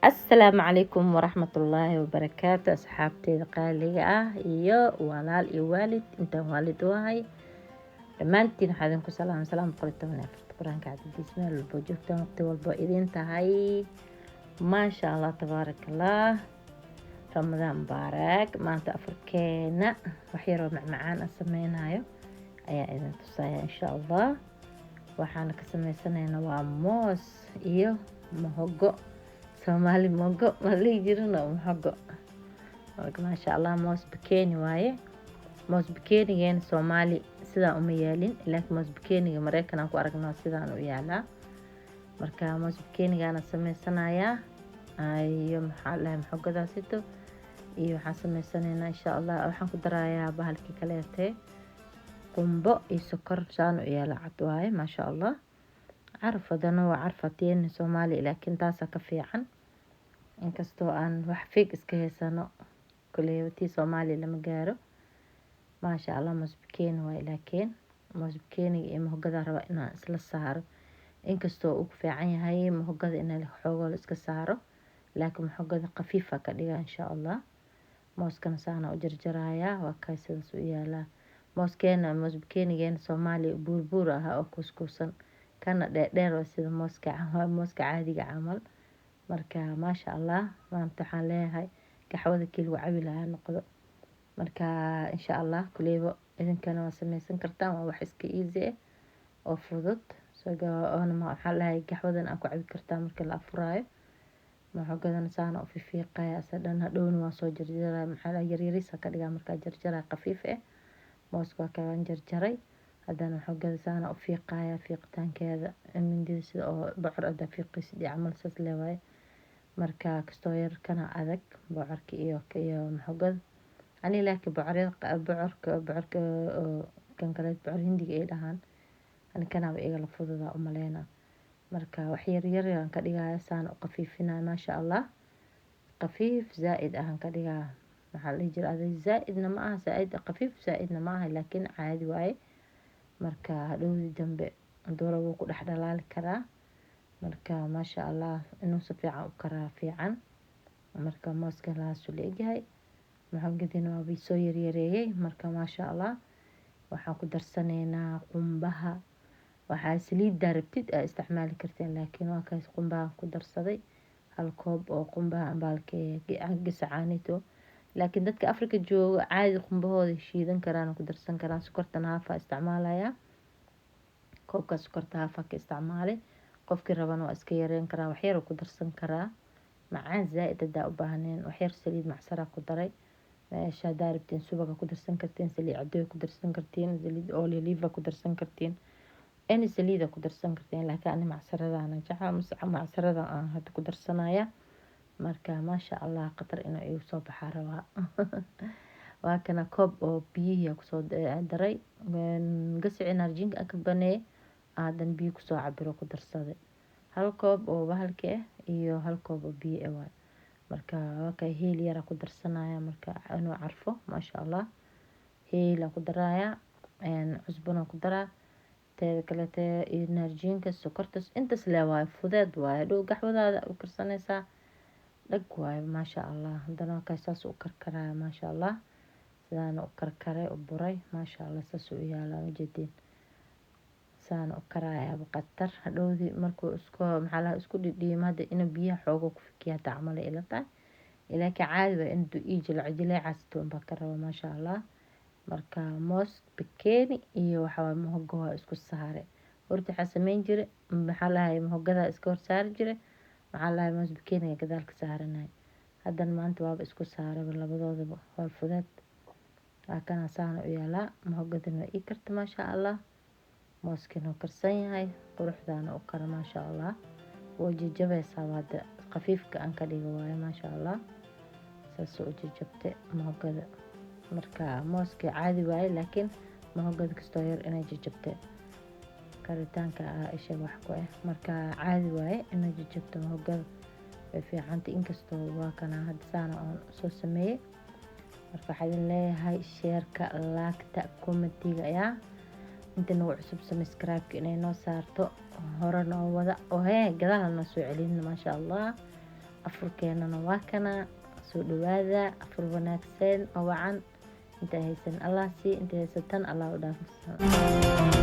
Asalaamu calaykum waraxmatullaahi wabarakaatu, asxaabteyda qaaliga ah iyo walaal iyo waalid intaan waalid u ahay dhammaantiin, waxaa idinku salaam salaam 114-ta Qur-aanka cadadiis. Meel walbo joogtaan, waqti walbo idin tahay, maasha Allah, tabaaraka Allah, Ramadaan mubaarak. Maanta afarkeena wax yaroo macmacaan aan sameynayo ayaa idin tusaya, insha Allah. Waxaana ka sameysanaynaa waa moos iyo mohogo. Soomaali mogo ma lihi jirino, mohogo. Marka, maasha Allah, moos bakeeni waaye. Moos bakeenigeena Soomaali sidaan uma yaalin, laakiin moos bakeeniga Mareykan aan ku aragnaa sidaan u yaalaa. Marka moos bakeenigaana sameysanayaa iyo, maxaa lahay, mohogadaasito. Iyo waxaan sameysanaynaa, insha Allah, waxaan ku darayaa bahalkii kaleete, qumbo iyo sokor. Saan u yaala, cad waaye, maasha Allah. Carfadana waa carfateen Soomaali, laakiin taasaa ka fiican, inkastoo aan wax fiig iska haysano. Kuley tii Soomaali lama gaaro. Maasha Allah, moos bakeeni waaye, laakiin moos bakeeniga iyo mohogada rabaa inaan isla saaro, inkastoo uu ku fiican yahay mohogada in xoogoo la iska saaro, laakiin mohogada khafiifa ka dhiga, insha Allah. Mooskana saana u jarjarayaa, waa kay, sidaas u yaalaa. Mooskeena, moos bakeenigeena Soomaaliya buurbuur ahaa oo kuuskuusan, kana dheerdheer waa sida mooska, mooska caadiga camal. Marka, maasha Allah, maanta waxaan leeyahay gaxwada kii lagu cabi lahaa noqdo. Marka, insha Allah, kuleybo idinkana waa sameysan kartaan, waa wax iska easy ah oo fudud. Oona, maxaa lahay, gaxwadan aa ku cabi kartaa marka la afuraayo. Mohogadana saana u fiiqaya asa dhan, hadhowna waa soo jarjaraya, maxaa lahay, yaryariisa ka dhigaa markaa jarjaraya, khafiif ah. Mooska waa kagan jarjaray. Haddana mohogada saana u fiiqaya, fiiqitaankeeda mindida sida oo bocor hadaa fiiqaysid iyo camal saas lee waaye. Marka kastoo yar kana adag bocorka iyo mohogada ani, laakiin bocoryada, bocorka kan kale, bocor Hindiga ay dhahaan, ani kanaaba igala fududaa umaleynaa. Marka wax yar yar aan ka dhigaya, saan u khafiifinaya, maasha Allah, khafiif zaa-id ahaan ka dhigaa. Maxaa la dhihi jira, adag zaa-idna ma aha, zaa-id khafiif zaa-idna ma aha, laakiin caadi waaye. Marka hadhowdii dambe doora wuu ku dhex dhalaali karaa. Marka, maasha Allah, inuu si fiican u karaa fiican. Marka mooska lahaasuu la egyahay, mohogadina waaba soo yaryareeyay. Marka, maasha Allah, waxaan ku darsanaynaa qumbaha. Waxaa saliiddaa rabtid aa isticmaali karteen, laakiin waa kaas, qumbaha ku darsaday, hal koob oo qumbaha baalka gasacaanito. Laakiin dadka Afrika jooga caadi qumbahooda shiidan karaan, ku darsan karaan. Sokortana half aa isticmaalaya, koobka sokorta half aa ka isticmaalay. Qofkii rabana waa iska yareyn karaa, waxyar ku darsan karaa, macaan zaa-id hadaa u baahneen. Waxyar saliid macsara ku daray meesha. Hadaa rabtiin subaga ku darsan kartiin, saliid cadooy ku darsan kartiin, saliid olive ku darsan kartiin, any saliida ku darsan kartiin, laakiin ani macsaradana jecel, macsarada aan hadda ku darsanaya. Marka, maasha Allah, khatar inuu igu soo baxaa rabaa. Waa kana, koob oo biyihii kusoo daray gasici naarjiinka aan ka baneeyay, hadan biyo kusoo cabiro, ku darsaday hal koob oo bahalki ah iyo hal koob oo biyo ah waay. Marka waa kay, heel yara ku darsanaya, marka inuu carfo, maasha Allah. Heel ku daraya, cusbana ku daraa, teeda kalete iyo naarjiinka, sokorta, intaas lee waaye, fudeed waaye. Dhow gaxwadaada u karsanaysaa, dhag waaye, maasha Allah. Haddana waa kay, saas u karkaraya, maasha Allah, sidaana u karkaray, u buray, maasha Allah, saas u yaalaa, ujeediin, saana u karayaaba qatar. Hadhowdii markuu isku, maxaa lahaa, isku dhidhiimo, hadda inuu biyaha xoogo ku fikiya hata camal ay ila tahay, laakiin caadi waa intuu ii jilco, jileecaas baa ka raba, maasha Allah. Marka moos bakeeni iyo waxa waaye mohogo waa isku saare. Horta waxaa sameyn jire, maxaa lahay, mohogada iska hor saari jire, maxaa lahay, moos bakeeniga gadaal ka saaranay. Haddana maanta waaba isku saaraba labadoodaba, howl fudeed. Waa kana, saana u yaalaa. Mohogadana waa ii karta, maasha Allah. Mooskina wuu karsan yahay, quruxdaana u kara, maasha Allah. Waa jajabaysaa hadda, khafiifka aan ka dhigo waaye, maasha Allah, saasoo u jajabtay mohogada. Marka mooska caadi waaye, laakiin mohogada kastoo yar inay jajabtay, karitaanka ah isha wax ku ah. Marka caadi waaye inay jajabto mohogada, way fiicantay. Inkastoo waa kana, hadda saana oon soo sameeyey. Marka waxaa idin leeyahay share-ka, like-ta, comment-iga ayaa inta nagu cusub, subscribe-ka inay noo saarto, hore noo wada oo hee gadaal noo soo celin, maasha Allah. Afurkeenana waa kana. Soo dhawaada, afur wanaagsan oo wacan. Inta haysan Allah sii, inta haysatan Allah u dhaafo.